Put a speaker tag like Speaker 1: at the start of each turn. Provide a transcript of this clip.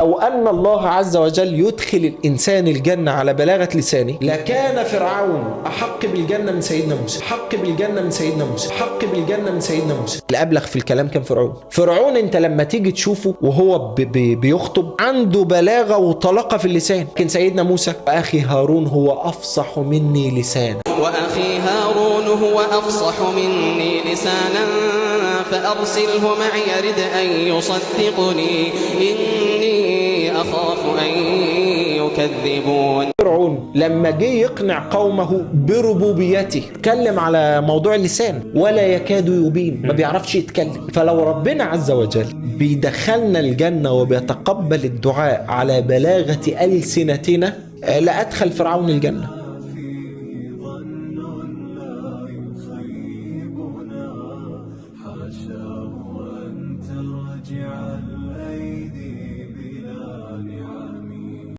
Speaker 1: أو أن الله عز وجل يدخل الإنسان الجنة على بلاغة لسانه لكان فرعون أحق بالجنة من سيدنا موسى، حق بالجنة من سيدنا موسى، حق بالجنة من سيدنا موسى. اللي أبلغ في الكلام كان فرعون. فرعون أنت لما تيجي تشوفه وهو بي بيخطب عنده بلاغة وطلاقة في اللسان، لكن سيدنا موسى وأخي هارون هو أفصح مني لسانا.
Speaker 2: وأخي هارون هو أفصح مني لسانا فأرسله معي رد أن يصدقني إني أخاف أن يكذبون.
Speaker 1: فرعون لما جه يقنع قومه بربوبيته اتكلم على موضوع اللسان ولا يكاد يبين، ما بيعرفش يتكلم. فلو ربنا عز وجل بيدخلنا الجنة وبيتقبل الدعاء على بلاغة ألسنتنا لأدخل فرعون الجنة.